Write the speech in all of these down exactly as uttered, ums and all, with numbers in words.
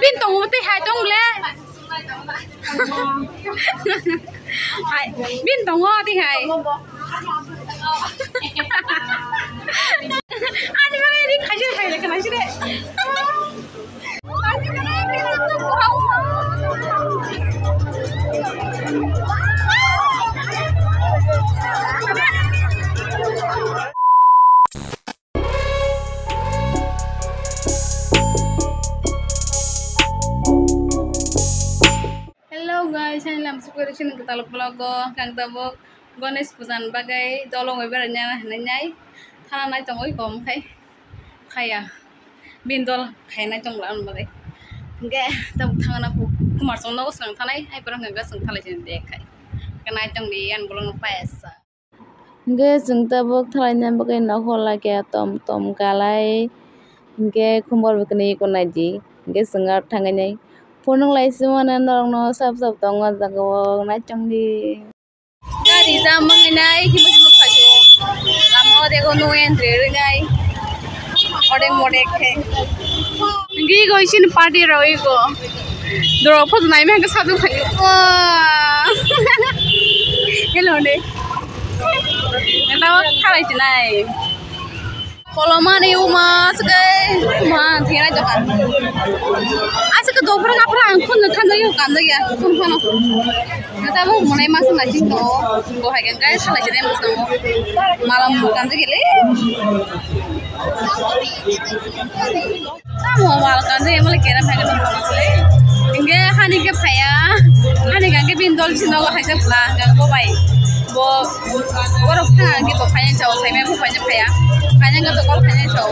Bin tongo tei hai tong le. Hai, bin tongo tei hai. Ani mane ri khaisi hai le khaisi de. Hello guys, ani lam sukuri sini kwtal vlog o kang tabuk Ganesh puja ni bagwi dolong bai bera nai hinwi nai thana nai tongwi kom khai khaya bindol khainai tong la bagwi hingke tabuk thangna kumar song nogo swkang thanai hai porong hingke swng thalai sini de khai kanai tong di yan bolong paisa. Hingke chwng tabuk thalaina bagwi nokho laikha tom tom kalai. Hingke khumbar bo kwnwi eko naidi. Hingke chwng aro thangwi nai. Phunuk lai simo norokno sap sap tongo o jaga o naichongdi. Gari jam wngwi nai himwi himwi phaio. Lama o dego no entry rwnai. Odek modek khe. Hingke ego isini party rok ego. Dorok photo naima hingke sajwk phaio. Wah. Hello de. Neta o khalai tinai. Kolomani uma aswk ma thinai dokan. Aswk dopra kapra ang khun thanjak yo kanjak ya khun phano. Neta bo monai masa naising to. Bo hai kan guys khalai tinai masa mo. Malam kanjak gele. Tamo wal kanjak emang kera phai kan. Hingke hani ke phaya. Hani kan ke bin dol sino hai se pla kan bo bai. Bo borok thang ke bo phai chao sai me bo phai phaya. Phai ke to kol phai chao.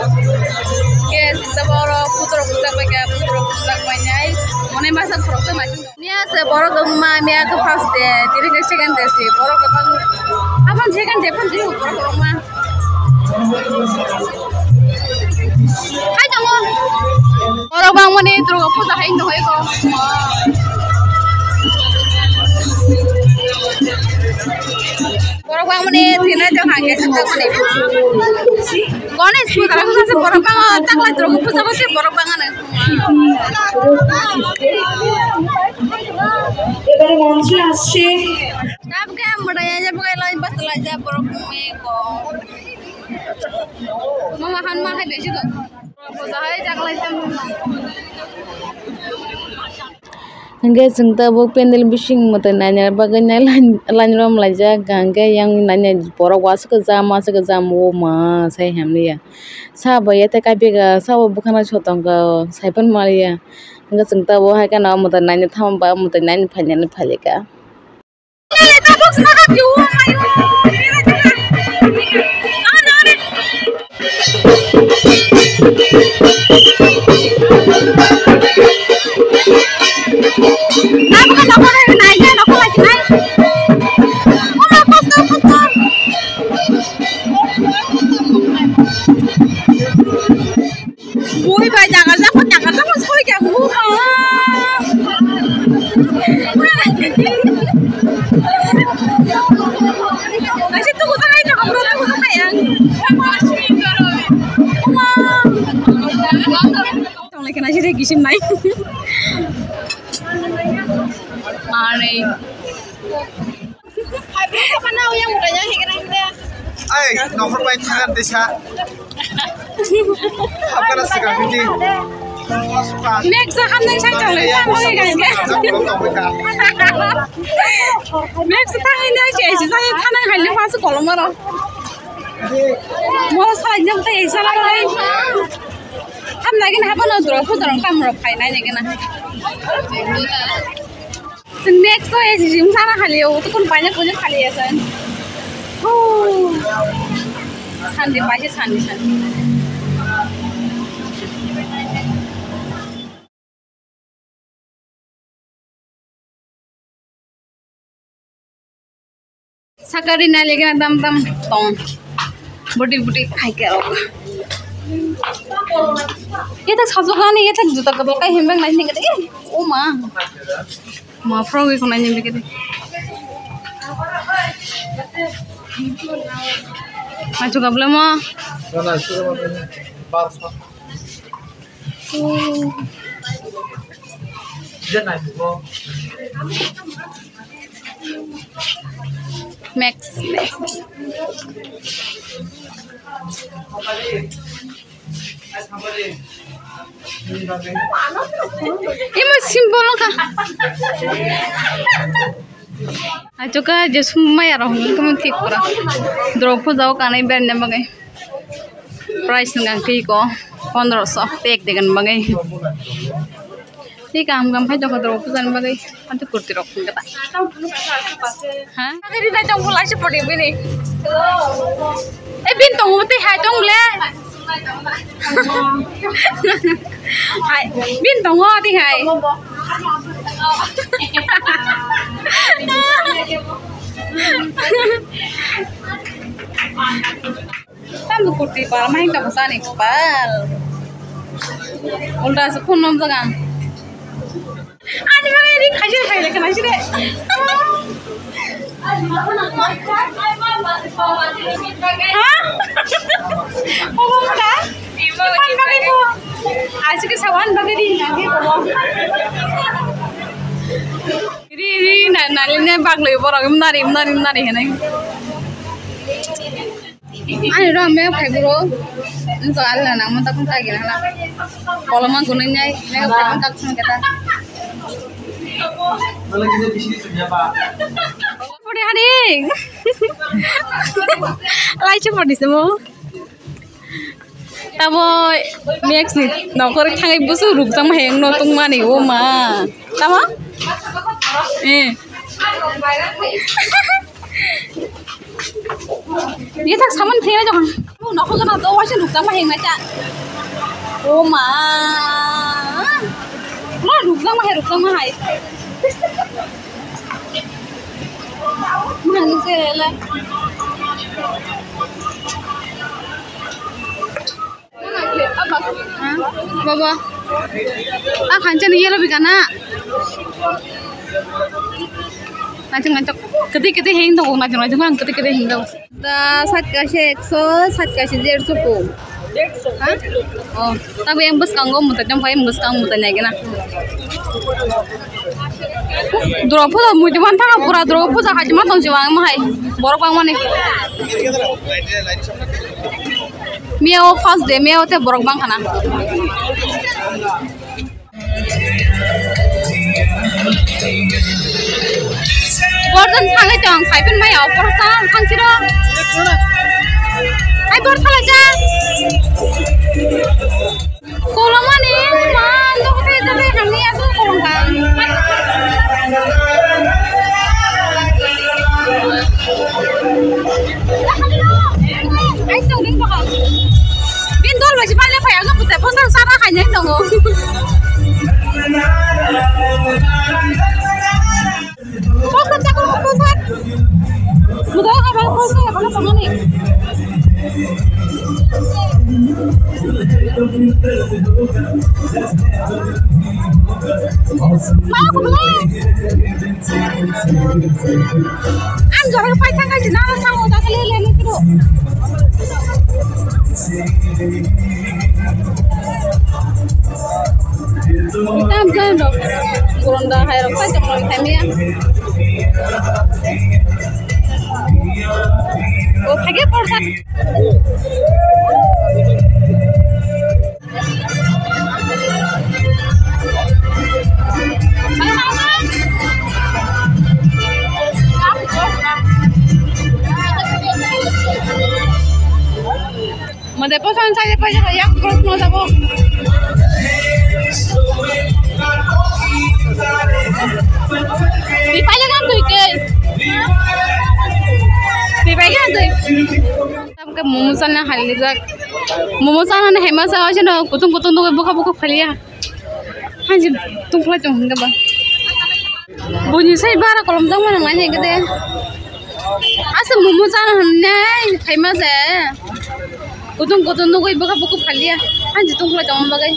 Ke sita borok putro puja bai ke putro puja bai nai. Mone masa khorok to mai. Miya se borok wngma, miya khe first day, tini khe second day se borok kwbang. Aboni second day phano tini borok kwbangma. Hai tongo. Borok bangmani Durga puja hai tongo eko. Borok bangmani thwinai tong hangke sukjakmani. Ganesh puja rok se borok bango, chakla Durga puja se borok bangano. এবারে মঞ্চে আসছে। Tabke mwtai ya, tabke lai bas lai ja borok meko. Mama han ma hai besi do. Puja hai jak lai tam. Hingke chwng tabuk pendel bising mwtai naina bagwi nai line, line rom laijak hingke yang naina borok wasuk kwcham aswk kwcham o ma sai hamliya. Sabo ya tei kaipika sabo bwkhano sotongkha saipan maliya. Hingke chwng tabuk hai kheno mwtai naina thangma ba mwtai naina phainani phailika. Bui bai jaga jaga jaga jaga soi kya bu. Nasi tu kusa kai jaga bro, tu kusa kai yang. Tong lagi nasi deh gisim nai. Mari. Ai, nokhor bai thangan tisa. Hapkara sika hindi. Mek sa hamnai sai chole, hamnai gai gai. Mek sa thangai nai chesi sai thanai haile pasu kolomaro. Mo sai jam tai sala bai. Hamnai gina hapano dro phu dro kamro phainai gina. Next to esi jim sana khali o, tukun paina kuja khali esa. Hu. Sandi paise sandi sandi. Sakari nai lagi dam dam tong. Budi budi khai ke rok. Ita sajok ani ita juta kedol kai hembeng nai ning kete. Oh ma. Ma frog ko nai ning kete. Masuk ka belum mo? Mana sudah mana? Bars. Max, Max. Imo simple kha. Achoka je sumaya rok hwnwi khe thik pura. Drop puja o kanai berna bagwi. Price nang thik o pondro so tek degan bagwi. Tei kaham kaham khai tongkha drop puja ni bagwi. Anto kurti rok phunukha ta. Ha? Ri nai tong bulai se pori bini. E bin tong tei hai tong le. Hai bin tong o tei hai. Tamo kurti pal mai tamo sani pal. Ulta se phone nom jaga. Ani mane ri khaji khai le kana jire. Ha? Obo ka? Pan bagwi ko. Aji ke sawan bagwi ri na ke ko. Ri ri na na le ne bagloi borok imnari imnari imnari hinai. Ani ro me phai bro. Njo Allah nang mo takung ta gina la. Koloma gunai nai ne phai bro tak sung keta. Pori hari. Lai chu pori semo. Tamo Max ni nokor thangai busu rukjak ma heng no tungmani o ma. Tamo? Eh. Ye tak saman thengna jokon. Nokho gana do waisa rukjak ma heng na cha. O ma. Ma rukjak ma hai, rukjak ma hai. Manu se le. Baba, a khancha ni yelo bikana. Nachung nachung kati kati heng dong, nachung nachung kati kati heng dong. Da sat kaise ekso, sat kaise derso ko. Ha? Oh, tabi yang bus kanggo muta jam pai bus kang muta nyai gena. Dura puja mui teman thang pura dura puja haji ma tong jiwa ang mahai. Borok bang mani. Miya o first day, miya o te borok bang khana. Borok thangwi tong, saiphin maya o borok thang, thang siro. Ai borok thalai ja. Kolomani ma, nokte jate hamni asuk kolom kang. Ai, tong ring baka. Bin dol bai si paile phai, ang buta poster sara khai nai tongo. Poster chakol poster. Buta ka bang poster ka bang tongo ni. Ma ko bang. Ang jora pai thang kasi na sa mo da kali le ni kro. Tam jang dok. Kurang dah hai rok pai jang lagi kami ya. Oh, phage porsa. Mande poson sai pai yak cross no jabo. Di pai jagan tui ke. Di pai jagan tui. Tabuk momo chana hali jak. Momo chana ni hema sa, oisano kutung kutung dogwi bokha bokha phaliya. Hanji tungkhlai tong hwnga ba. Buini sai bara kolom jang mano ngai nai gede. Asa momo chana hwnne phaima je. Kutung kutung dogwi bokha bokha phaliya. Hanji tungkhlai tong bagwi.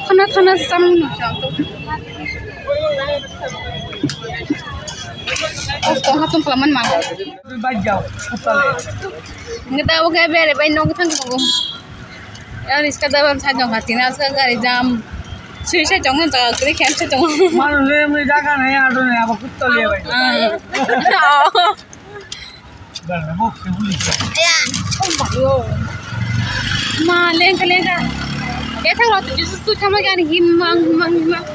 Thana thana samung no chang to. Kok tong ha tungkhlai man ma. Ngi ta oke bere bai nok thang ko. Ya riska da ban sa jong hati na sa gari jam. Sui sai chong nang jaga kri khen sai chong. Manu le mui jaga nai ado nai abo kutto le bai. Ah. Ma lengka lengka. Kethang lo tu jisu tu chama gani himang himang himang.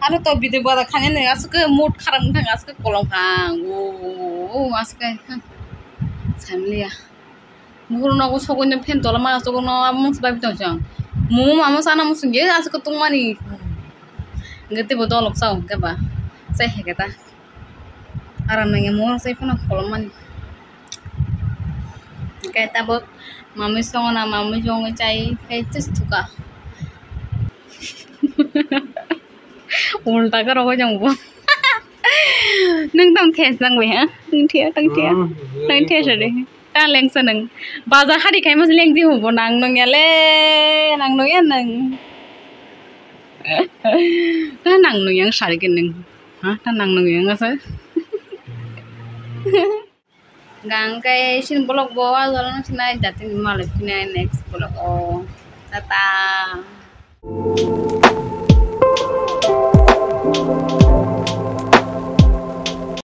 Ano to video bada khani nai aswk mood kharap wngthang aswk kolom phang o aswk samliya. Muhur nogo sogwi no phen tola ma aswk no amo bai tong chang. Mumu mama sana musung ye aswk tong mani. Nge tebo dolok sao keba. Sai heketa. Aram nangya mo sai phano kolom mani. Khe tabuk mamui songona, mamui songwi chai khe just thuka. Ulta khe rogwi jang bo. Nung tam thes nang bai ha? Nung thia, tang thia. Tang thia sari. Ta lengsa nung. Bazar hari khai mas leng di hubo nang nung ya le, nang nung ya nung. Ta nang nung yang sari ke nung. Ha, ta nang nung yang asa. Gang kai sin vlog bo ajol nang sinai jati ni malai sinai next vlog o. Tata.